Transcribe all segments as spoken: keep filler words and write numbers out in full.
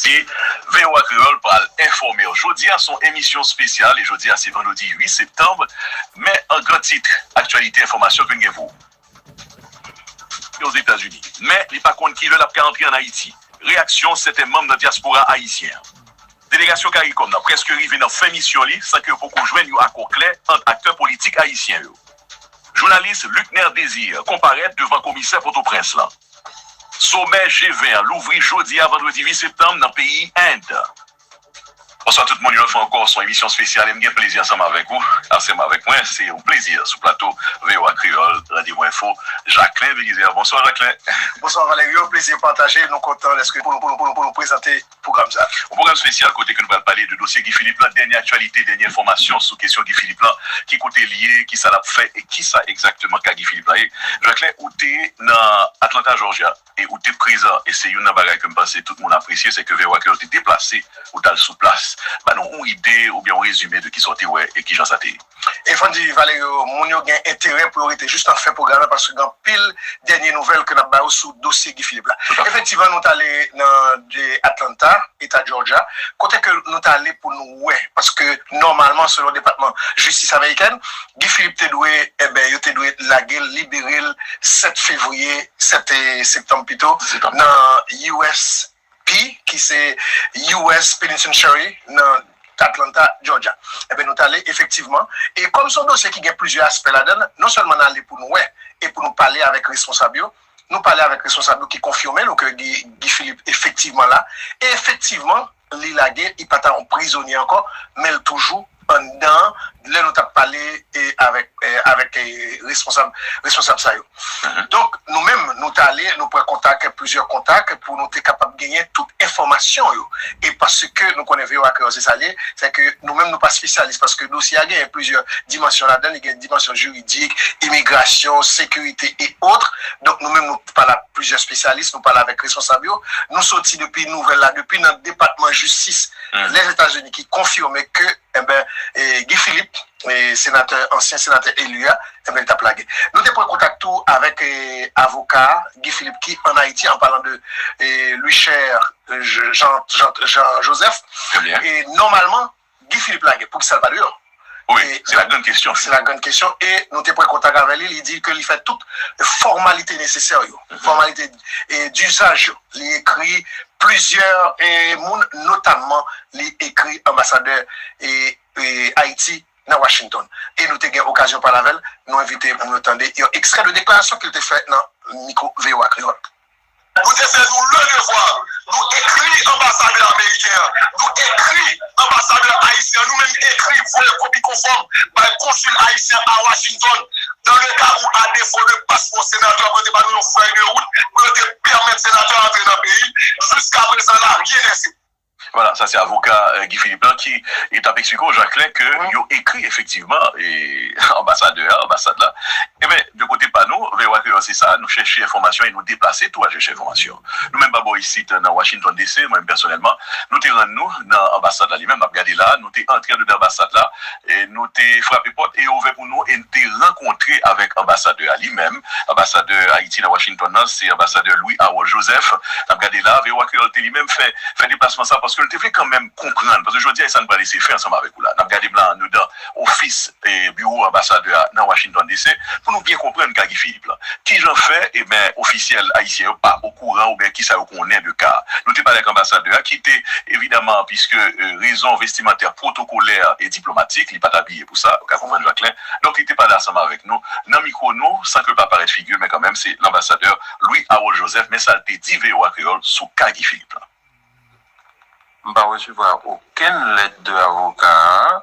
E V O A Kreyòl pral enfòme w. Jodi a se yon emisyon espesyal e jodi a se vandredi uit septanm. Men an gran tit, aktyalite enfòmasyon ke n gen pou ou. Ozetazini. Men li pa konn ki lè l ap ka antre ann Ayiti. Reyaksyon sèten manm nan dyaspora ayisyen an. Delegasyon CARICOM nan prèske rive nan fen misyon li san ke yo poko jwenn yon akò klè ant aktè politik ayisyen yo. Jounalis Luckner Désir konparèt devan komisè Pòtoprens lan. Somè G ven an louvri jodi a vandredi uit septanm nan peyi End. Bonswa tout moun, yon lòt fwa ankò, se yon emisyon espesyal e m gen plezi ansanm avèk ou, ansanm avèk mwen. Se yon plezi sou plato V O A Kreyòl, Randevou Enfo, Jacquelin Belizaire. Bonswa, Jacquelin. Bonswa, Valerio. Plezi pataje. Nou kontan dèske pou nou, pou nou, pou nou, pou nou prezante pwogram sa. Yon pwogram espesyal kote ke nou pral pale de dosye Guy Philippe la, dènye aktyalite, dènye enfòmasyon sou kesyon Guy Philippe la, ki kote l ye, ki sa l ap fè e ki sa egzakteman ka Guy Philippe la ye. Jacquelin, ou te nan Atlanta, Georgia, e ou te prezan, e se youn nan bagay ke m panse tout moun apresye, se ke V O A Kreyòl te deplase, ou t al sou plas. Ban nou yon ide oubyen yon rezime de ki sa w te wè e ki jan sa te ye. Evan di Valerio, moun yo gen enterè pou yo rete jis nan fen pwogram nan, paske gen anpil dènye nouvèl ke n ap ba yo sou dosye Guy Philippe la. Tout à fait. Efektivman, nou t ale nan de Atlanta, eta Georgia, kote ke nou t ale pou nou wè, paske nòmalman, selon depatman jistis amerikèn, Guy Philippe te dwe, enben, yo te dwe lage l, libere l sèt fevriye, sèt septanm pito, septanm, nan U S P, ki se U S Penitentiary nan Atlanta, Georgia. Enben, nou t ale efektivman. E kòm se yon dosye ki gen plizyè aspè ladan l, non sèlman n ale pou nou wè e pou nou pale avèk responsab yo, nou pale avèk responsab yo ki konfime nou ke Guy, Guy Philippe efektivman la. E efektivman, li lage, li pa ta yon prizonye ankò, men l toujou anndan, lè nou t ap pale e avèk, e avèk e responsab, responsab sa yo. Mhm. Donk, nou menm, nou t ale, nou pran kontak, plizyè kontak, pou nou te kapab genyen tout enfòmasyon yo. E paske nou konnen V O A Kreyòl se sa l ye, se ke nou menm, nou pa espesyalis, paske dosye a genyen plizyè dimansyon ladan l, li gen dimansyon jiridik, imigrasyon, sekirite e otre. Donk, nou menm, nou pale ak plizyè espesyalis, nou pale avèk responsab yo. Nou soti depi nouvèl la, depi nan depatman jistis, hmm, Lèzetazini ki konfime ke, enben, e, Guy Philippe, e, senatè, ansyen senatè eli a, enben, li t ap lage. Nou te pran kontak tou avèk, e, avoka Guy Philippe ki ann Ayiti, an palan de, e, Louis Cher, e, Jean, Jean, Jean Joseph. Trè byen. E nòmalman, Guy Philippe lage, poukisa l pa deyò? Wi, e, se la grann kesyon. Se la grann kesyon. E nou te pran kontak avè li, li di ke li fè tout fòmalite nesesè yo, mhm, fòmalite, e, dizaj yo. Li ekri plizyè, e, moun, notamman li ekri anbasadè, e, e, Ayiti nan Washington. E nou te gen okazyon pale avè l, nou envite moun yo tande yon ekstrè de deklarasyon ke l te fè nan mikwo V O A Kreyòl. Nou te fè nou le devwa. Nou ekri anbasadè ameriken an. Nou ekri anbasadè ayisyen an. Nou menm ekri, voye kopi konfòm bay konsil ayisyen a Washington. Dans le cas où, à défaut de paspò, senatè an te ba nou yon fèy de wout pou yo te pèmèt senatè a antre nan peyi. Jiska prezan, la, rien n'est fait. Vwala, sa se avoka, eh, Guy Philippe lan ki, eh, t ap eksplike w, Jacquelin, ke, wi, yo ekri efektivman, eh, anbasadè a, anbasad la. Enben, de kote pa nou, V O A Kreyòl se sa, nou chèche enfòmasyon e nou deplase tou al chèche enfòmasyon. Nou menm pa bò isit nan Washington D C, mwen menm pèsonèlman, nou te rann nou nan anbasad la li menm, n ap gade la, nou te antre anndan anbasad la, e nou te frape pòt e yo ouvè pou nou e n te rankontre avèk anbasadè a li menm, anbasadè Ayiti nan Washington nan, se anbasadè Louis Harold Joseph. N ap gade la, V O A Kreyòl te li menm fè, fè deplasman sa paske l te vle kanmenm konprann, paske jodi a e sa n pral eseye fè ansanm avèk ou la. N ap gade m la anndan ofis, e, biwo anbasadè a nan Washington D C pou nou byen konprann ka Guy Philippe lan. Kijan fè, e ben, ofisyèl ayisyen yo pa okouran oubyen kisa yo konnen de ka a? Nou te pale ak anbasadè a ki te, evidaman, piske, e, rezon vestimantè pwotokolè e diplomatik, li pa t abiye pou sa, ou ka konprann, Jacquelin. Donk, li te pale ansanm avèk nou, nan mikwo nou, san ke l pa parèt figi l, men kanmenm, se lanbasadè Louis Harold Joseph, men sa l te di V O A Kreyòl sou ka Guy Philippe lan. M pa resevwa okenn lèt de avoka a.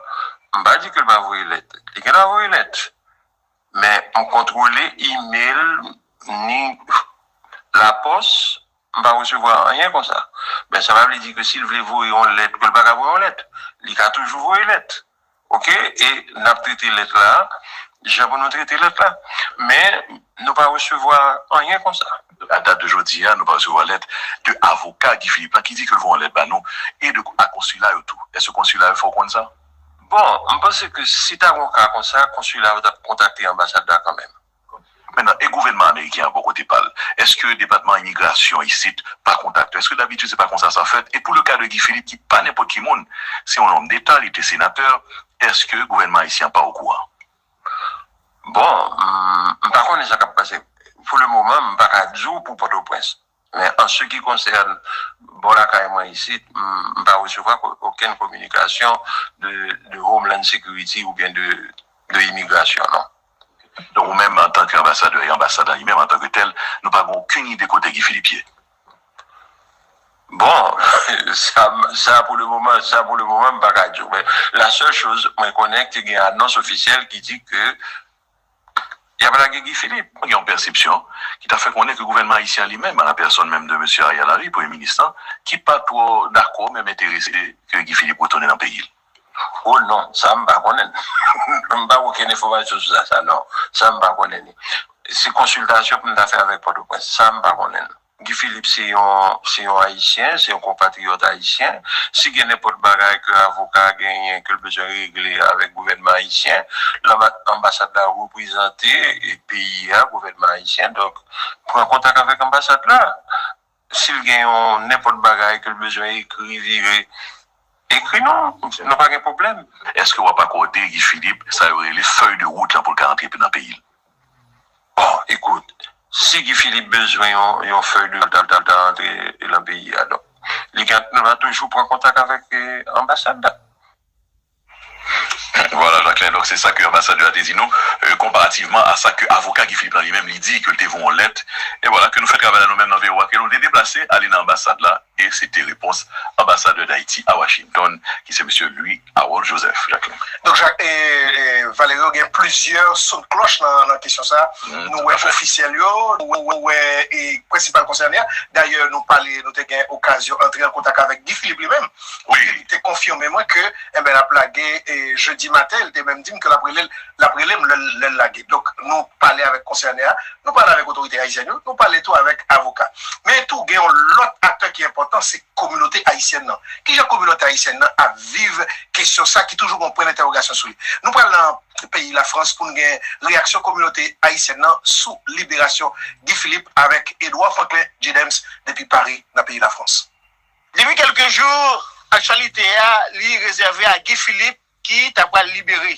M pa di ke l pa voye lèt. Li gentan voye lèt. Men m kontwole imèl ni lapòs, m pa resevwa anyen konsa. Men sa pa vle di ke si l vle voye yon lèt, ke l pa ka voye yon lèt. Li ka toujou voye lèt. Oke? E n ap trete lèt la jan pou nou trete lèt la. Men nou pa resevwa anyen konsa. A dat de jodi a, nou pa resevwa lèt de avoka Guy Philippe lan ki di ke l voye yon lèt ba nou e de, a konsila yo tou. Èske konsila yo fè w konn sa? Bon, m panse ke si ta gen yon ka konsa, konsila yo t ap kontakte anbasad la kanmenm. Mentnan, e gouvènman ameriken an bò kote pa l? Èske depatman imigrasyon isit pa kontakte? Èske dabitid se pa konsa sa fèt? E pou le ka de Guy Philippe, ki pa nenpòt ki moun, se yon nonm deta, li te senatè, èske gouvènman ayisyen an pa okouran? Bon, m, m pa konnen sa k ap pase. Pou le moman, m pa ka di w pou Pòtoprens. Men an se ki konsène bò lakay mwen isit, m, m pa resevwa ko-, okenn kominikasyon de, de Homeland Security oubyen de, de imigrasyon, non. Donk, ou menm, antan ke anbasadè, e anbasad la li menm, antan ke tèl, nou pa gen okenn ide kote Guy Philippe ye? Bon, sa, sa pou le moman, sa pou le moman, m pa ka di w. Men la sèl choz, mwen konnen ke gen anons ofisyèl ki di ke y ap lage Guy Philippe. Mwen gen yon pèsepsyon ki ta fè konnen ke gouvènman ayisyen an li menm, a la pèsòn menm de mesye Ariel Henry, premye minis lan, ki pa twò dakò, menm enterese ke Guy Philippe retounen nan peyi l. Oh non, sa m pa konnen. M pa gen okenn enfòmasyon sou sa, sa non. Sa m pa konnen li. Se konsiltasyon pou m ta fè avèk Pòtoprens. Sa m pa konnen. Guy Philippe se yon, se yon Ayisyen, se yon konpatriyòt ayisyen. Si gen nenpòt bagay ke avoka genyen, ke l bezwen regle avèk gouvènman ayisyen, lanba-, anbasad la reprezante, e, peyi a, gouvènman ayisyen. Donk, pran kontak avèk anbasad la. Si l gen yon nenpòt bagay ke l bezwen ekri, vire, ekri nou, nou pa gen pwoblèm. Èske w ap akòde Guy Philippe sa yo rele fèy de wout lan pou l ka antre nan peyi l? Bon, ekout, si Guy Philippe bezwen yon, yon fèy de wout, l ta, l ta, l ta antre nan peyi a, donk, li gen, nou va toujou pran kontak avèk, eh, anbasad la. Vwala, Jacquelin, donk se sa ke anbasadè a te di nou, eh, konparativman a sa ke avoka Guy Philippe lan li menm li di, ke l te voye yon lèt, e vwala, ke nou fè travay la nou menm nan V O A, ke nou te deplase ale nan anbasad la, e se te repons anbasadè Dayiti a Washington, ki se mesye Louis Harold Joseph, Jacquelin. Donk, Jak-, e, e, Valerio, gen plizyè son klòch nan, nan kesyon sa. Nou wè ofisyèl yo, nou wè, wè, e, prensipal konsène a. Dayè, nou pale, nou te gen okazyon antre an kontak avèk Guy Philippe li menm. Wi. Li te konfime mwen ke, enben, l ap lage, e, jedi maten, li te menm di m ke l ap rele, l ap rele m lè, lè l lage. Donk, nou pale avèk konsène a, nou pale avèk otorite ayisyèn yo, nou pale tou avèk avoka. Men tou, gen yon lòt aktè ki enpòtan, se kominote ayisyèn nan. Kijan kominote ayisyèn nan ap viv kesyon sa ki toujou gen yon pwen dentèwogasyon sou li? Nou pral nan peyi Lafrans pou n gen reyaksyon kominote ayisyèn nan sou liberasyon Guy Philippe avèk Edouard Franklin Dieudemps depi Pari nan peyi Lafrans. Depi kèlke jou, aktyalite a, li rezève a Guy Philippe ki ta pral libere.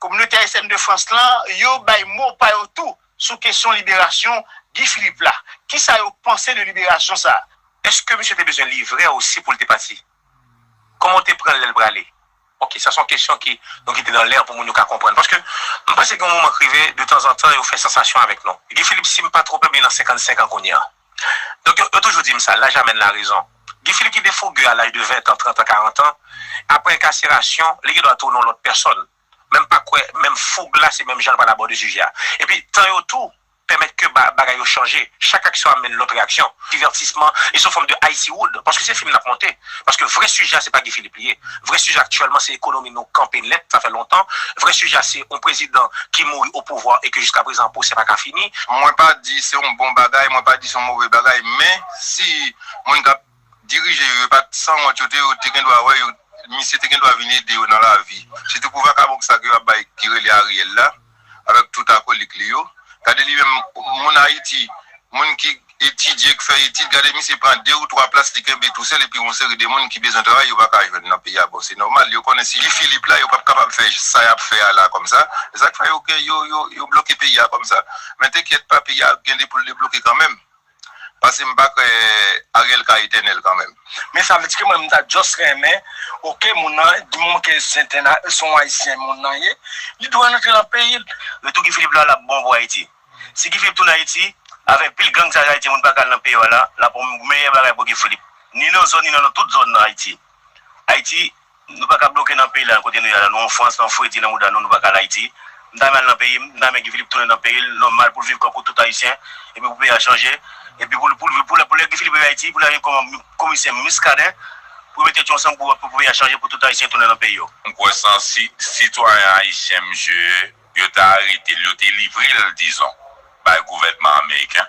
Kominote ayisyèn de Frans lan, yo bay mo pa yo tou sou kesyon liberasyon Guy Philippe la. Kisa yo panse de liberasyon sa a? Èske misye te bezwen livre osi pou l te pati? Kòman w te pran l lè l prale? Ok, sa se yon kesyon ki nou kite nan lè pou moun yo ka konprann. Paske m panse gen yon moman k rive, de tanzantan, yo fè sansasyon avèk nou. Guy Philippe, si m pa twonpe m, li nan senkannsenk an kounye a. Donk, yo, yo toujou di m sa, laj amèn la rezon. Guy Philippe ki defogre a laj de ven an, trant an, karant an, apre enkaserasyon, li gen dwa tounen yon lòt pèsòn. Men m pa kwè, menm foug la, se menm jan l pral abòde sijè a. Epi, tan yo tou pèmèt ke ba-, bagay yo chanje. Chak aksyon amèn lòt reyaksyon. Divètisman, e se yon fòm de Haitiwood. Paske se fim n ap monte. Paske vrè sijè a, se pa Guy Philippe li ye. Vrè sijè aktyèlman, se ekonomi nou kanpe nèt, sa fè lontan. Vrè sijè a, se yon prezidan ki mouri o pouvwa e ke jiskaprezan pwosè pa ka fini. Mwen pa di se yon bon bagay, mwen pa di se yon move bagay, men si moun k ap dirije yo, yo pa t sanwont, yo te, yo te gen dwa wè, yo, misye te gen dwa vin ede yo nan lavi. Sitou pou vakabon sa ke yo ap bay, ki rele Ariel la, avèk tout akolik li yo. Gade li menm, moun Ayiti, moun ki etidye, k fè etid, gade misye pran de ou twa plas, li kenbe tousèl, epi yon seri de moun ki bezwen travay, yo pa ka jwenn nan peyi a. Bon, se nòmal, yo konnen si Guy Philippe la, yo p ap kapab fè sa y ap fè a la kòmsa. Se sa k fè yo, yo, yo, yo bloke peyi a kòmsa. Men te kyèt pa, peyi a gen de pou l debloke kanmenm. Paske m pa kwè Ariel ka etènèl kanmenm. Men sa vle di ke mwen, m ta just renmen, ok, moun nan, di moun ke se te na-, se yon Ayisyen moun nan ye, li dwe rantre nan peyi l. Retou Guy Philippe la, l ap bon pou Ayiti. Si Guy Philippe tounen Ayiti, avèk pil gang sa Ayiti, moun pa ka al nan peyi yo la, l ap yon meyè bagay pou Guy Philippe. Ni nan zòn, ni nan, nan tout zòn nan Ayiti. Ayiti, nou pa ka bloke nan peyi la, kote nou ye la, nou an Frans, nan fredi, nan mouda nou, nou pa ka al Ayiti. M ta renmen al nan peyi m, m ta renmen Guy Philippe tounen nan peyi l, nòmal, pou l viv kankou tout Ayisyen, epi pou peyi a chanje, epi pou, pou, pou, pou lè Guy Philippe rive Ayiti, pou l al jwenn kòman komisè Muscadin, pou yo mete tèt yo ansanm pou, pou peyi a chanje, pou tout Ayisyen tounen nan peyi yo. M kwè se yon si-, sitwayen ayisyen, misye, yo te arete l, yo te livre l, dizon, bay gouvènman ameriken.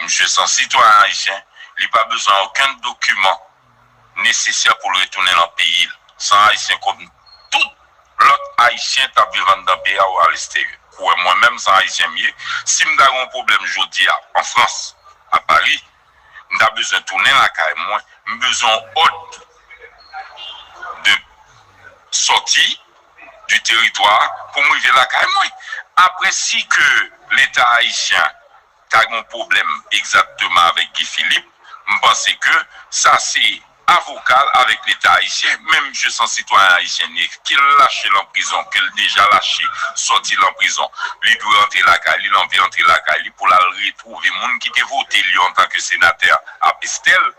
Misye se yon sitwayen ayisyen, li pa bezwen okenn dokiman nesesè pou l retounen nan peyi l. Se yon Ayisyen kòm tout lòt Ayisyen k ap viv anndan peyi a ou aleksteryè. Pou wè mwen menm, se Ayisyen m ye. Si m ta gen yon pwoblèm jodi a, an Frans, a Pari, m ta bezwen tounen lakay mwen, m bezwen yon òd de sòti du teritwa pou m rive lakay mwen. Apre, si ke Leta ayisyen ta gen yon pwoblèm egzakteman avèk Guy Philippe, m panse ke sa se avoka l avèk Leta ayisyen, men misye se yon sitwayen ayisyen li ye, ke l lache l an prizon, ke l deja lache sòti l an prizon, li dwe antre lakay li, l anvi antre lakay li pou l al retwouve moun ki te vote li antanke senatè a Estelle,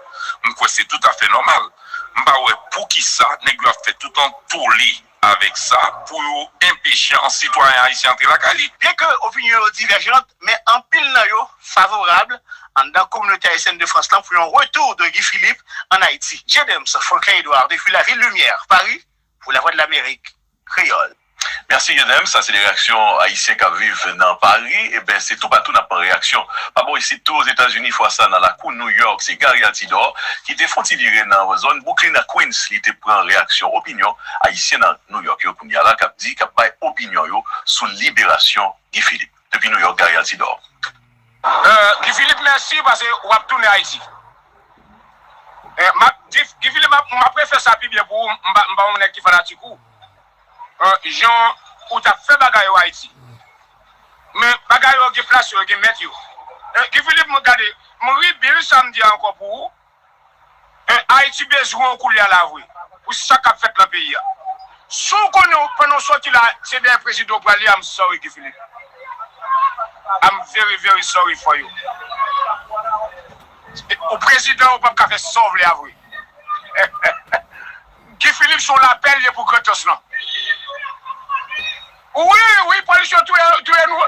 m kwè se toutafè nòmal. M pa wè poukisa nèg yo ap fè tout yon tole avèk sa pou yo enpeche yon sitwayen ayisyen antre lakay li. Byenke opinyon yo divèjan, men anpil nan yo favorab anndan kominote ayisyèn de Frans lan pou yon retou de Guy Philippe ann Ayiti. Jedems Franklin Edouard, depi Lavil Limyè, Pari, pou Lavwadlamerik Kreyòl. Mèsi, Jedems. Sa se de reyaksyon ayisyen k ap viv nan Pari. Eben, se toupatou n ap pran reyaksyon. Pa bò isit tou, Ozetazini, fwa sa nan lakou New York, se Gary Altidor ki te fè yon ti vire nan zòn Brooklyn ak Queens. Li te pran reyaksyon, opinyon ayisyen nan New York yo kounye a la k ap di, k ap bay opinyon yo sou liberasyon Guy Philippe. Depi New York, Gary Altidor. Guy Philippe, mèsi, paske w ap tounen Ayiti. Eh, m ap, Guy, Guy Philippe, m ap, m ap refè sa pi byen pou ou, m pa, m pa yon nèg ki fanatik ou. Eh, jan ou t ap fè bagay yo Ayiti. Men bagay yo gen plas yo, yo gen mèt yo. Eh, Guy Philippe, mwen gade, m ri bil sa m di a ankò pou ou. Eh, Ayiti bezwen w koulye a la vre. Pou sa k ap fèt nan peyi a. Si w konnen w, pandan w sòti la, se dèyè prezidan w prale, I'm sorry, Guy Philippe. I'm very, very sorry for you. Ou prezidan, ou p ap ka fè sa w vle a vre. Guy Philippe se yon lapèl li ye pou Grandans lan. Wi, wi, polis yo touye, touye nou.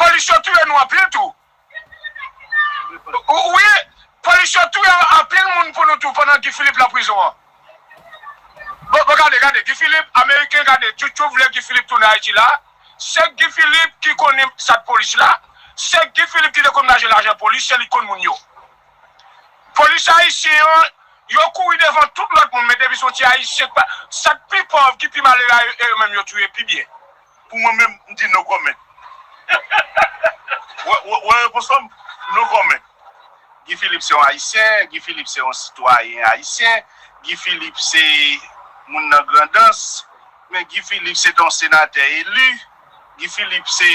Polis yo touye nou anpil tou. Wi, polis yo touye anpil moun pou nou tou pandan Guy Philippe nan prizon an. Bon, bon, gade, gade, Guy Philippe, Ameriken, gade, tchouktchouk vle Guy Philippe tounen Ayiti la. Se Guy Philippe ki konnen sa k polis la. Se Guy Philippe ki te konn manje lajan polis, se li k konn moun yo. Polis ayisyen an, yo kouri devan tout lòt moun, men depi se yon ti ayisyen k pa, sa k pi pòv, ki pi malere a, e yo menm yo touye pi byen. Pou mwen menm, m di no comment. Wè, wè, wè repons lan, no comment. Guy Philippe se yon ayisyen, Guy Philippe se yon sitwayen ayisyen, Guy Philippe se moun nan Grandans, men Guy Philippe se te yon senatè eli, Guy Philippe se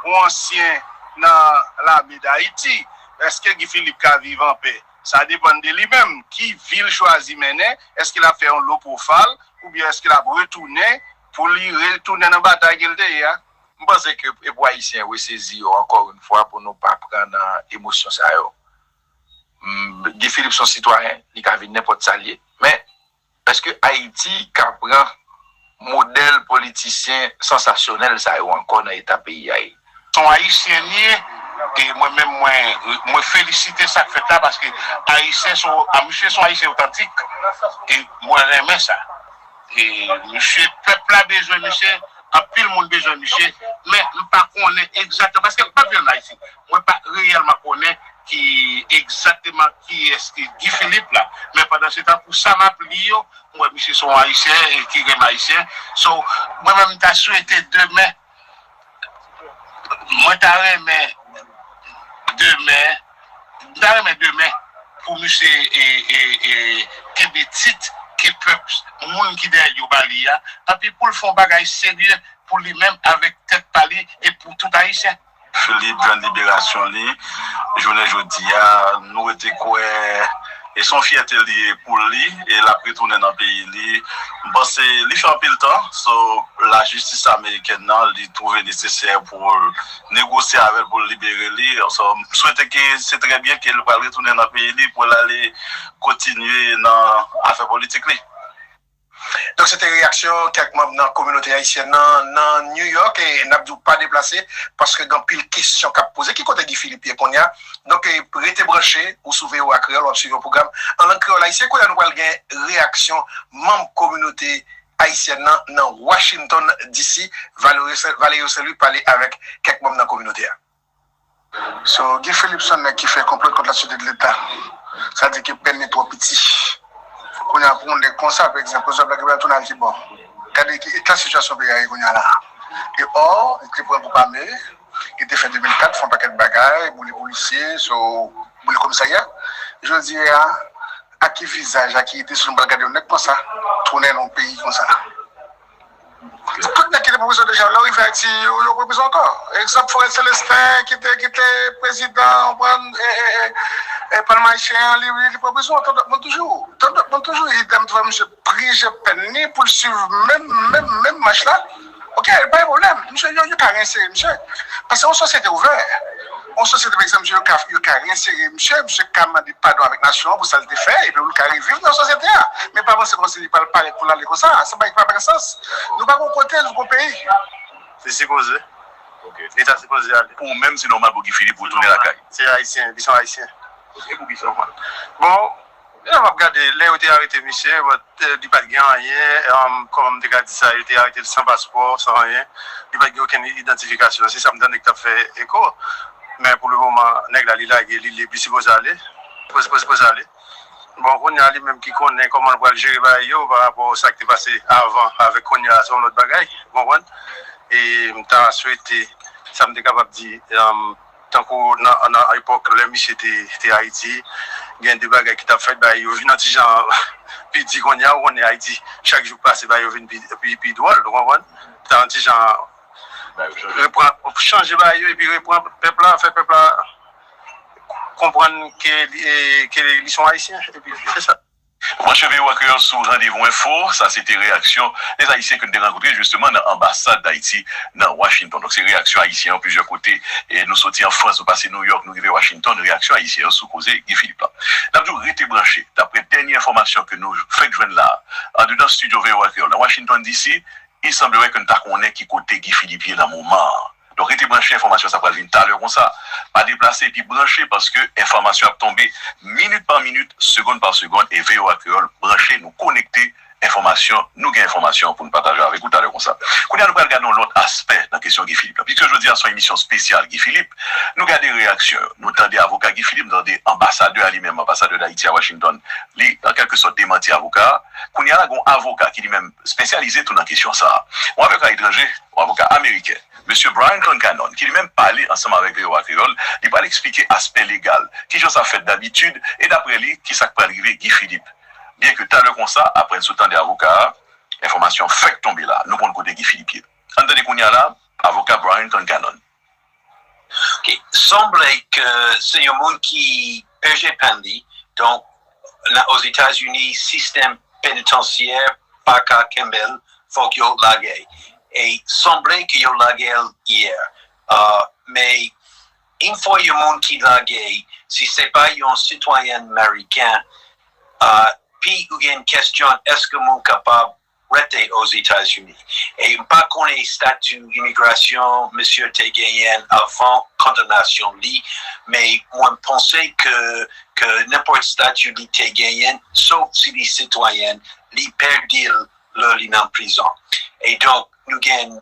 yon ansyen nan lame d Ayiti. Èske Guy Philippe ka viv anpè? Sa depann de li menm. Ki vi l chwazi mennen? Èske l ap fè yon low profile? Oubyen èske l ap retounen pou li retounen nan batay ke l te ye a? M panse ke e pou Ayisyen yo resezi yo ankò yon fwa pou nou pa pran nan emosyon sa yo. M, Guy Philippe se yon sitwayen, li ka vin nenpòt sa l ye. Men, èske Ayiti ka pran modèl politisyen sansasyonèl sa yo ankò nan eta peyi a ye? Se yon Ayisyen m ye, e mwen menm, mwen, mwen felisite sa k fèt la, paske Ayisyen se yon, a, misye se yon Ayisyen otantik, e mwen renmen sa. E misye, pèp la bezwen misye, anpil moun bezwen misye, men m pa konnen egzakteman, paske m pa t viv ann Ayiti. Mwen pa reyèlman konnen ki egzakteman kiyès ki Guy Philippe la. Men pandan se tan, pou sa m ap li yo, m wè misye se yon Ayisyen e ki renmen Ayisyen. So, mwen menm, m ta swete demen, mwen ta renmen demen, m ta renmen demen pou misye e, e, e, kenbe tit ke pèp, moun ki dèyè l yo ba li a, epi pou l fè yon bagay serye pou li menm avèk tèt pa li e pou tout Ayisyen. Philippe jwenn liberasyon li jounen jodi a, nou rete kwè e se yon fyète li ye pou li, e l ap retounen nan peyi li. M panse li fè anpil tan, so lajistis amerikèn nan, li twouve nesesè pou l negosye avè l pou l libere li. So, m swete ke se trè byen ke l pral retounen nan peyi li pou l ale kontinye nan afè politik li. Donk, se te reyaksyon kèk manm nan kominote ayisyèn nan, nan New York, e n ap di w pa deplase, paske gen anpil kesyon k ap poze. Ki kote Guy Philippe ye kounye a? Donk, e, rete branche, ou sou V O A Kreyòl, w ap swiv yon pwogram an lang kreyòl ayisyen. Kounye a, nou pral gen reyaksyon manm kominote ayisyèn nan, nan Washington, D C. Valerio Saint-, Valerio Saint-Louis pale avèk kèk manm nan kominote a. So, Guy Philippe se yon nèg ki fè konplot kont la sûreté de l'État. Sa di ke pèn li twò piti. Kounye a, pou yon nèg konsa, pa egzanp, Joseph Blanc, ki pral tounen al di, bon, gade ki eta sitiyasyon peyi a ye kounye a la. E ò, li te pran gwoup ame, li te fè de mil kat, fè yon pakèt bagay, boule polisye, so, boule komisarya. Jodi a, ak ki vizaj, ak ki ide sou nou pral gade yon nèg konsa, tounen nan yon peyi konsa? Tout nèg ki te pran prizon deja, lè yo rive Ayiti, yo, yo pran prizon ankò. Egzanp, Forest Célestin, ki te, ki te prezidan, ou konprann, e, e, e, e, Palm Ayisyen an, li, li, li pran prizon, tan dòt moun toujou. Tan dòt moun toujou, idèm, frè, misye prive pèn li pou l swiv menm, menm, menm mach la. Ok, pa gen pwoblèm. Misye, yo, yo ka reinsere misye. Paske yon sosyete ouvè. Yon sosyete, pa egzanp, yo ka, yo ka reinsere misye, misye ka mande padon avèk nasyon an pou sa l te fè, epi pou l ka reviv nan sosyete a. Men pa panse kòmsi li pral parèt pou l ale konsa. Sa pa, pa fè sans. Nou pa gon kote, nou gon peyi. Li sipoze. Ok. Li ta sipoze ale. Pou ou menm, se nòmal pou Guy Philippe retounen lakay? Se Ayisyen, li se yon Ayisyen. E pou kisa ou pale? Bon, lè m ap gade, lè yo te arete misye, but, eh, li pa t gen anyen, um, kòman m te ka di sa, yo te arete l san paspò, san anyen. Li pa t gen okenn idantifikasyon. Se sa m tande ki t ap fè eko. Men pou le moman, nèg la, li lage, li lib, li sipoze ale. Sipoze, sipoze, sipoze ale. Bon, kounye a, li menm ki konnen kòman l pral jere bagay yo pa rapò sa k te pase avan avèk kounye a, se yon lòt bagay, ou konprann? E m ta swete, sa m te kapab di, um, tankou nan, nan epòk lè misye te, te Ayiti, gen de bagay ki t ap fèt, bagay yo vin yon ti jan pi di kounye a, ou konnen Ayiti, chak jou k pase, bagay yo vin pi, pi, pi dwòl, ou konprann? Sa yon ti jan repran, chanje bagay yo, epi repran pèp la, fè pèp la konprann ke li, ke li se yon Ayisyen, epi se sa. Branche V O A Kreyòl sou Randevou Enfo, sa se te reyaksyon de Ayisyen ke nou te rankontre jisteman nan anbasad Dayiti nan Washington. Donk, se reyaksyon Ayisyen an plizyè kote. E nou soti an Frans, nou pase Nouyòk, nou rive Washington, reyaksyon Ayisyen an sou koze Guy Philippe la. N ap di w rete branche, daprè dènye enfòmasyon ke nou fèk jwenn la, andedan estidyo V O A Kreyòl nan Washington D C, il semblerait ke nou ta konnen ki kote Guy Philippe ye nan moman an. Donk, rete branche, enfòmasyon sa pral vin talè konsa. Pa deplase epi branche, paske enfòmasyon ap tonbe minit pa minit, segonn pa segonn, e V O A Kreyòl branche, nou konekte enfòmasyon, nou gen enfòmasyon pou nou pataje avèk ou talè konsa. Kounye a, nou pral gade yon lòt aspè nan kesyon Guy Philippe la. Piske jodi a se yon emisyon espesyal Guy Philippe, nou gade reyaksyon yo, nou tande avoka Guy Philippe, nou tande anbasadè a li menm, anbasadè Dayiti a Washington, li, an kèlke sòt, demanti avoka a. Kounye a la, gen yon avoka ki li menm espesyalize tou nan kesyon sa a. Yon avoka etranje, yon avoka ameriken, mesye Brian Concannon, ki li menm pale ansanm avèk V O A Kreyòl, li pral eksplike aspè legal, kijan sa fèt dabitid, e daprè li, kisa k pral rive Guy Philippe. Byenke talè konsa, apre n sot tande avoka a, enfòmasyon fèk tonbe la, nou konn kote Guy Philippe ye. Ann tande kounye a la, avoka Brian Concannon. Ok. Sanble ke se yon moun ki peche pèn li. Donk, nan Ozetazini, sistèm penitansyè pa ka kenbe l, fòk yo lage. E sanble ke yo lage l yè. Uh, men, yon fwa yon moun ki lage, si se pa yon sitwayen meriken, uh, pi ou gen kesyon, èske moun kapab rete Ozetazini? E m pa konnen estati imigrasyon misye te genyen avan kondanasyon li, men mwen panse ke, ke nenpòt estati li te genyen, sof si li sitwayen, li pèdi l lè li nan prizon. E donk, nou gen,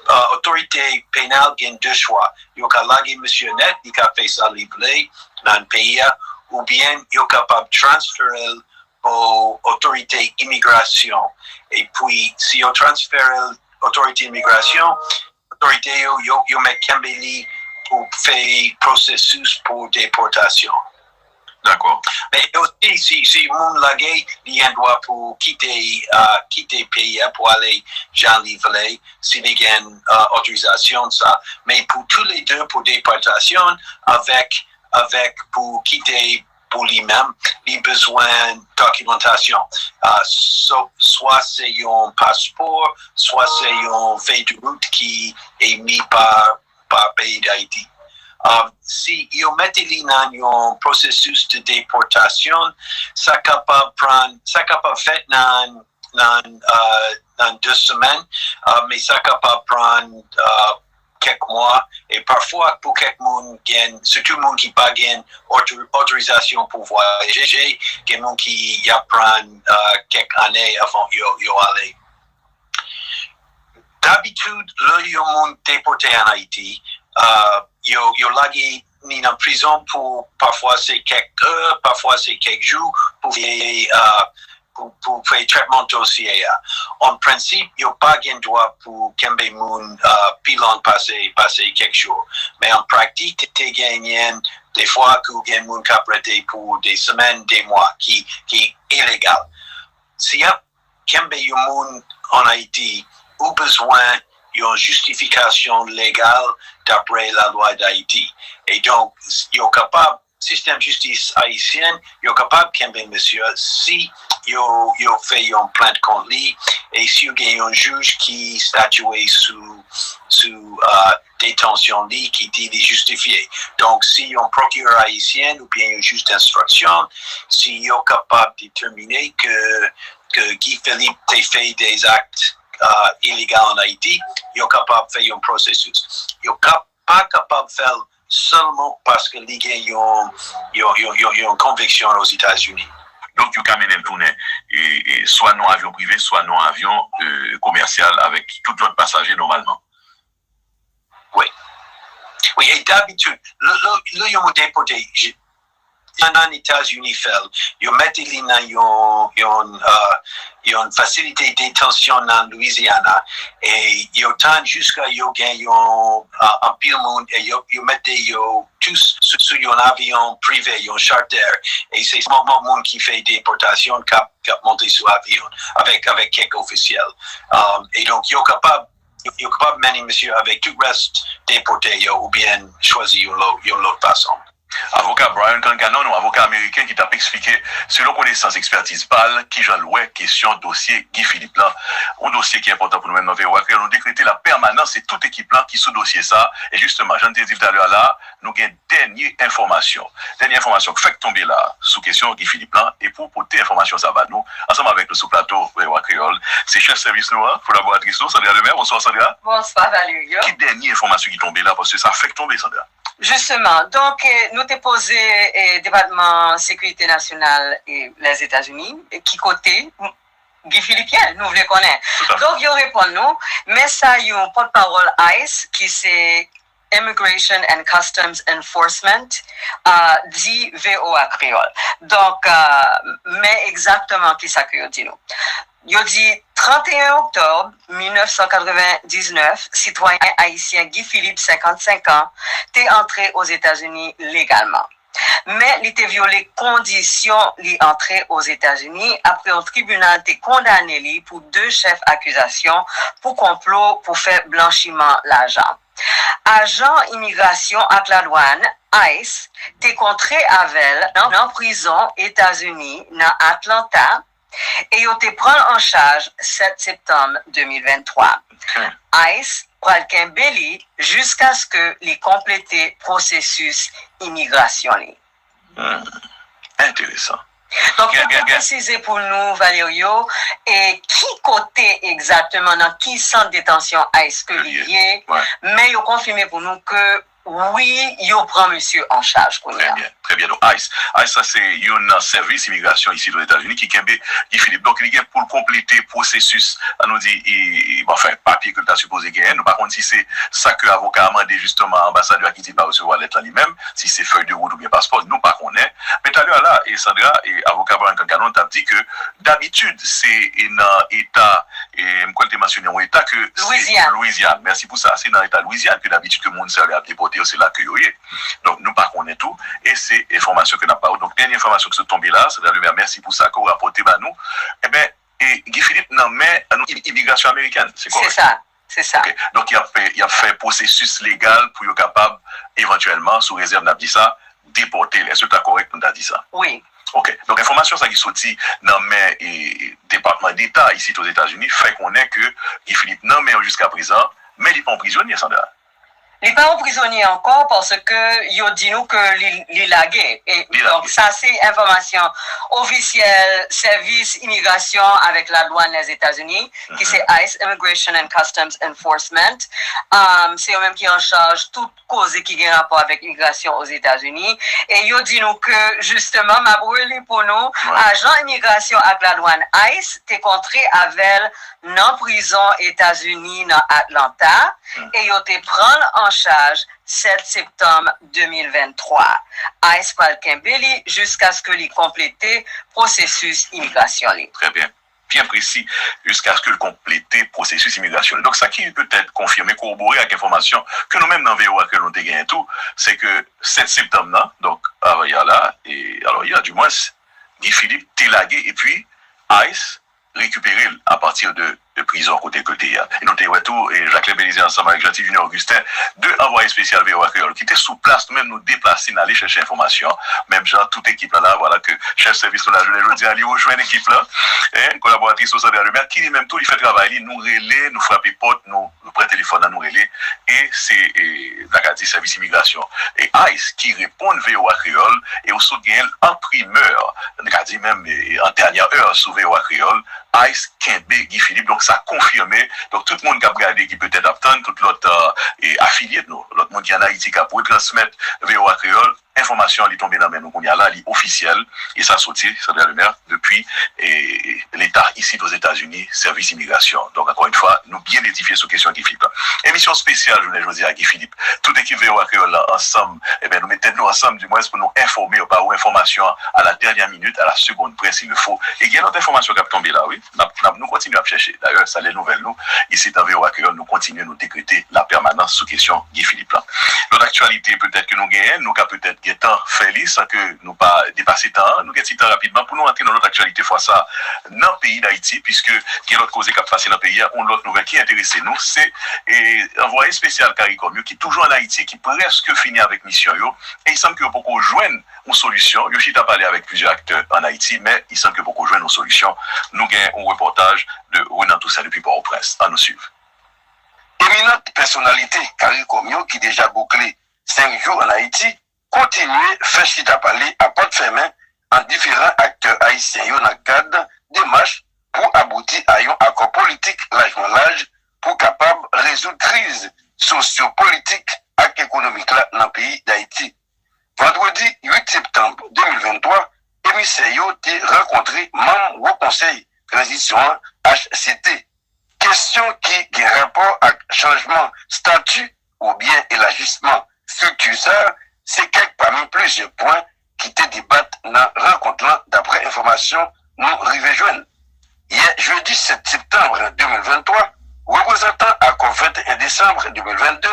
uh, otorite penal gen de chwa. Yo ka lage misye nèt, li ka fè sa li vle nan peyi a, oubyen yo kapab transfere l pou otorite imigrasyon. Epi, si yo transfere l otorite imigrasyon, otorite yo, yo, yo mèt kenbe li pou fè pwosesis pou depòtasyon. Dakò. Men osi, si, si moun lage, li gen dwa pou kite, uh, kite peyi a pou ale jan li vle, si li gen, uh, otorizasyon sa. Men pou tou le de, pou depòtasyon, avèk, avèk pou kite pou li menm, li bezwen dokimantasyon. Uh, so, swa se yon paspò, swa se yon fèy de wout ki emi pa, pa peyi Dayiti. Um, si yo mete li nan yon pwosesis de depòtasyon, sa kapab pran, sa kapab fèt nan, nan, uh, nan de semèn, uh, men sa kapab pran, uh, kèk mwa, e pafwa pou kèk moun gen, sitou moun ki pa gen oto-, otorizasyon pou vwayaje, gen moun ki y ap pran, uh, kèk ane avan yo, yo ale. Dabitid, lè yon moun depòte ann Ayiti, uh, yo, yo lage ni nan prizon pou pafwa se kèk è, pafwa se kèk jou, pou fè, uh, pou, pou fè tretman dosye a. An prensip, yo pa gen dwa pou kenbe moun uh, pi long pase, pase kèk jou. Men an pratik, te genyen defwa ke w gen moun k ap rete pou de semèn, de mwa, ki, ki ilegal. Si y ap kenbe yon moun an Ayiti, ou bezwen yon jistifikasyon legal dapre lalwa Dayiti. E donk, yo kapab, sistèm jistis ayisyen, yo kapab kenbe misye si yo, yo fè yon plent kont li, e si yo gen yon jij ki statye sou, sou uh, detansyon li ki di li jistifye. Donk, si yon prokirè ayisyen oubyen yon jij denstriksyon, si yo kapab detèmine ke, ke Guy Philippe te fè de zak uh, ilegal an Ayiti, yo kapab fè yon pwosesis. Yo kap, pa kapab fè l sèlman paske li gen yon, yon, yon, yon, yon konviksyon Ozetazini. Donk, yo ka mennen l tounen, e, e, swa nan avyon prive, swa nan avyon e, komèsyal avèk tout lòt pasaje nòmalman. Wi. Wi, e dabitid, lè, lè, lè yon moun depòte, je, nan Etazini fè l, yo mete li nan yon, yon, uh, yon fasilite detansyon nan Louisiana, e yo tann jiska yo gen yon uh, anpil moun, e yo, yo mete yo tous sou, sou yon avyon prive, yon charter, e se sèlman moun ki fè depòtasyon k ap, k ap monte sou avyon avèk, avèk kèk ofisyèl. Um, e donk, yo kapab, yo, yo kapab mennen misye avèk tout rès depòte yo oubyen chwazi yon lòt, yon lòt fason. Avoka Brian Concannon, yon avoka ameriken ki t ap eksplike, selon konesans, ekspètiz pa l, kijan l wè kesyon dosye Guy Philippe lan, yon dosye ki enpòtan pou nou menm nan V O A Kreyòl, nou dekrete lapèmanans e tout ekip lan ki sou dosye sa, e jisteman, jan n te di l talè a la, nou gen dènye enfòmasyon. Dènye enfòmasyon k fèk tonbe la sou kesyon Guy Philippe lan, e pou pote enfòmasyon sa ba nou, ansanm avèk nou sou plato V O A Kreyòl, se chèf sèvis nou an, kolaboratris nou, Sandra Lemaire. Bonswa, Sandra. Bonswa, Valerio. Ki dènye enfòmasyon ki tonbe la, paske sa fèk tonbe, Sandra? Jisteman, donk, eh, nou te poze eh, Depatman Sekirite Nasyonal eh, Lèzetazini, eh, ki kote Guy Philippe ye, nou vle konnen. Tout à fait. Donk, yo reponn nou, men sa yon pòtpawòl ice, ki se Immigration and Customs Enforcement, uh, di V O A Kreyòl. Donk, uh, men egzakteman kisa ke yo di nou. Yo di, trannteyen oktòb mil nèf san katrevendiznèf, sitwayen ayisyen Guy Philippe, senkannsenk an, te antre Ozetazini legalman. Men li te vyole kondisyon li antre Ozetazini apre yon tribinal te kondane li pou de chèf akizasyon pou konplo pou fè blanchiman lajan. Ajan imigrasyon ak ladwàn, ice, te kontre avè l nan, nan prizon Etazini nan Atlanta, e yo te pran l an chaj sèt septanm de mil venntwa. Ok. ice pral kenbe li jiskaske li konplete pwosesis imigrasyon li. Hmm. Enteresan. Donk, yo pa presize pou nou, Valerio, e ki kote egzakteman, nan ki sant detansyon ice ke li ye, men yo konfime pou nou ke wi, yo pran misye an chaj kounye a. Trè byen, trè byen. Donk, ice, ice sa se youn nan sèvis imigrasyon isit Ozetazini ki kenbe Guy Philippe. Donk, li gen pou l konplete pwosesis, an nou di, i, i, bon, anfen, papye ke l ta sipoze genyen. Nou pa konn si se sa ke avoka a mande jisteman anbasadè a ki di l pa resevwa lèt la li menm, si se fèy de wout oubyen paspò, nou pa konnen. Men talè a la, e Sandra, e avoka Brian Concannon t ap di ke dabitid se e nan eta, e m kwè l te mansyone yon eta ke se Louisiane. Louisiane. Mèsi pou sa. Se nan eta Louisiane ke dabitid ke moun sa yo ap depòte yo, se la ke yo ye. Donk, nou pa konnen tou, e se enfòmasyon ke n ap ba ou. Donk, dènye enfòmasyon ki sot tonbe la, Sandra Lemaire, mèsi pou sa ke w rapòte ba nou. Eben, e Guy Philippe nan men, an nou, i-, imigrasyon amerikèn, se kòrèk? Se sa, se sa. Ok. Donk, y ap fè, y ap fè pwosesis legal pou yo kapab, evantyèlman, sou rezèv, n ap di sa, depòte l. Èske l ta kòrèk pou n ta di sa? Wi. Ok. Donk, enfòmasyon sa ki soti nan men, e, Depatman Deta isit Ozetazini fè konnen ke Guy Philippe nan men yo jiska prezan, men li pa yon prizonye, Sandra. Li pa yon prizonye ankò paske yo di nou ke li, li lage. E, donk, sa se enfòmasyon ofisyèl sèvis imigrasyon avèk ladwàn Lèzetazini, ki se ice, Immigration and Customs Enforcement. Um, se yo menm ki an chaj tout koze ki gen rapò avèk imigrasyon Ozetazini. E yo di nou ke, jisteman, m ap reli pou nou, ajan imigrasyon ak ladwàn ice te kontre avè l nan prizon Etazini nan Atlanta, e yo te pran l an chaj sèt septanm de mil venntwa. ICE pral kenbe li jiskaske li konplete pwosesis imigrasyon li. Trè byen. Byen presi, jiskaske l konplete pwosesis imigrasyon li. Donk, sa ki petèt konfime, kowobore ak enfòmasyon ke nou menm nan V O A Kreyòl nou te genyen tou, se ke sèt septanm nan, donk, avan yè la, e, alò, yè, dimwens, Guy Philippe te lage, epi ICE rekipere l apati de, de prizon kote ke l te ye a. E nou te wè tou, e, Jacquelin Belizaire ansanm avèk Jeanty Junior Augustin, de anvwaye espesyal V O A Kreyòl ki te sou plas, nou menm nou deplase, n ale chèche enfòmasyon. Menm jan, tout ekip la la, vwala ke chèf sèvis nou lajounen jodi a, li rejwenn ekip la, en, kolaboratris nou Sandra Lemaire, ki li menm tou, li fè travay li, nou rele, nou frape pòt, nou, nou pran telefòn nan, nou rele, e se, e, n a ka di, sèvis imigrasyon, e ICE ki reponn V O A Kreyòl, e ou sot genyen l an primè, n a ka di menm, e, an dènyè è sou V O A Kreyòl, ICE kenbe Guy Philippe, donk sa konfime. Donk, tout moun k ap gade, ki petèt ap tann, tout lòt, e, afilye nou, lòt moun ki ann Ayiti k ap retransmèt V O A Kreyòl, enfòmasyon an, li tonbe nan men nou kounye a la, li ofisyèl, e sa soti, Sandra Lemaire, depi, e, Leta isit Ozetazini, sèvis imigrasyon. Donk, ankò yon fwa, nou byen edifye sou kesyon Guy Philippe la. Emisyon espesyal jounen jodi a, Guy Philippe. Tout ekip V O A Kreyòl la ansanm, ebyen, nou met tèt nou ansanm, dimwens, pou nou enfòme yo, ba ou enfòmasyon a la dènyè minit, à la seconde près, s'il le faut. E gen lòt enfòmasyon k ap tonbe la, wi. N ap, n ap, nou kontinye ap chèche. Dayè, sa lè nouvèl nou, isit nan V O A Kreyòl, nou kontinye, nou dekrete la pèmanans sou kesyon Guy Philippe la. Lòt aktyalite, petèt ke nou genyen, nou ka petèt gentan fè li san ke nou pa depase tan an. Nou gen ti tan rapidman pou nou antre nan lòt aktyalite fwa sa a nan peyi Dayiti, piske gen lòt koze k ap pase nan peyi a. Yon lòt nouvèl ki enterese nou, se, e, anvwaye espesyal CARICOM yo ki toujou ann Ayiti, ki prèske fini avèk misyon yo, e i sanm ke yo poko jwenn yon solisyon. Yo chita pale avèk plizyè aktè ann Ayiti, men i sanm ke poko jwenn yon solisyon. Nou gen yon repòtaj de Renan Toussaint depi Pòtoprens. Ann nou swiv. Eminant pèsonalite CARICOM yo ki deja boukle senk jou ann Ayiti kontinye fè chita pale a pòt fèmen ant diferan aktè ayisyen yo nan kad demach pou abouti a yon akò politik lajman laj pou kapab rezoud kriz sosyo-politik ak ekonomik la nan peyi Dayiti. Vandredi uit septanm de mil venntwa, emisè yo te rankontre manm Wo Konsèy Tranzisyon an, H C T. Kesyon ki gen rapò ak chanjman stati oubyen elajisman estrikti sa a, se kèk pami plizyè pwen ki te debat nan rankont lan, daprè enfòmasyon nou rive jwenn. Yè jedi sèt septanm de mil venntwa, reprezantan akò venteyen desanm de mil vennde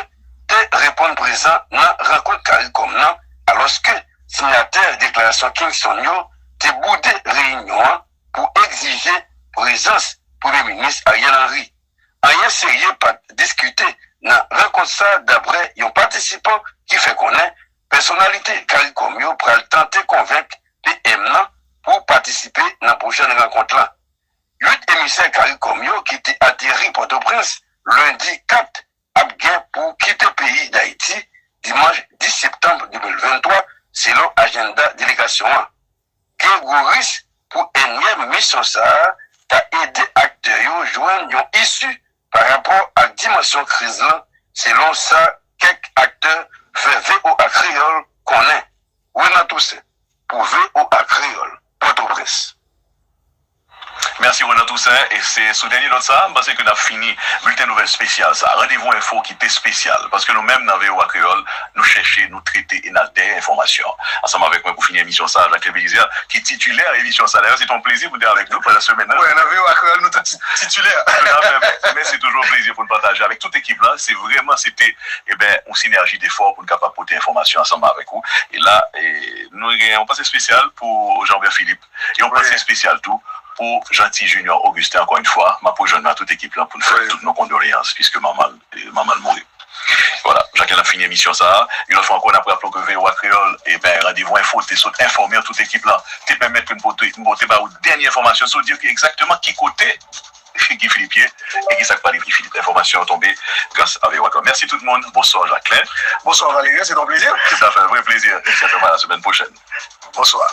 te reponn prezan nan rankont CARICOM nan, alòske siyatè deklarasyon Kingston yo te boude reyinyon an pou egzije prezans Premye Minis Ariel Henry. Anyen serye pa t diskite nan rankont sa a, daprè yon patisipan ki fè konnen pèsonalite CARICOM yo pral tante konvenk P M nan pou patisipe nan pwochèn rankont lan. Uit emisè CARICOM yo ki te ateri Pòtoprens lendi kat ap gen pou kite peyi Dayiti dimanch dis septanm de mil venntwa, selon ajanda delegasyon an. Gen gwo risk pou enyèm misyon sa a ta ede aktè yo jwenn yon isi pa rapò ak dimansyon kriz lan, selon sa kèk aktè fè V O A Kreyòl konnen. Renan Toussaint, pou V O A Kreyòl, Pòtoprens. Mèsi, Renan Toussaint. E se sou dènye nòt sa a, m panse ke n ap fini bilten nouvèl espesyal sa a. Randevou enfo ki te espesyal, paske nou menm nan V O A Kreyòl, nou chèche, nou trete e n al dèyè enfòmasyon. Ansanm avèk mwen pou fini emisyon sa a, Jacquelin Belizaire, ki titilè emisyon sa a. Dayè, se te yon plezi pou n te avèk nou pandan semèn nan. Wè, nan V O A Kreyòl, nou tout ti-, titilè. Tout à fait, men, men se toujou yon plezi pou n pataje avèk tout ekip la. Se vrèman, se te, e ben, yon sinèji defò pou n kapab pote enfòmasyon ansanm avèk ou. E la, e, nou gen yon panse espesyal pou Jean-Robert Philippe. E yon panse espesyal tou pou Jeanty Junior Augustin, ankò yon fwa. M ap rejwenn nou ak tout ekip lan pou n fè tout nou kondoleyans, piske manman l, e, manman l mouri. Vwala, Jacquelin ap fini emisyon sa a. Yon lòt fwa ankò, n ap raple w ke V O A Kreyòl, e ben, Randevou Enfo te sot enfòme tout ekip lan, te pèmèt ke n pote, n pote ba ou dènye enfòmasyon sou di egzakteman ki kote Guy Philippe ye, e kisa k pral rive Guy Philippe. Enfòmasyon yo tonbe gras a V O A Kreyòl. Mèsi tout moun. Bonswa, Jacquelin. Bonswa, Valery. Se yon plezi. Tout à fait, vrè plezi. Sètènman, la semèn pwochèn. Bonswa.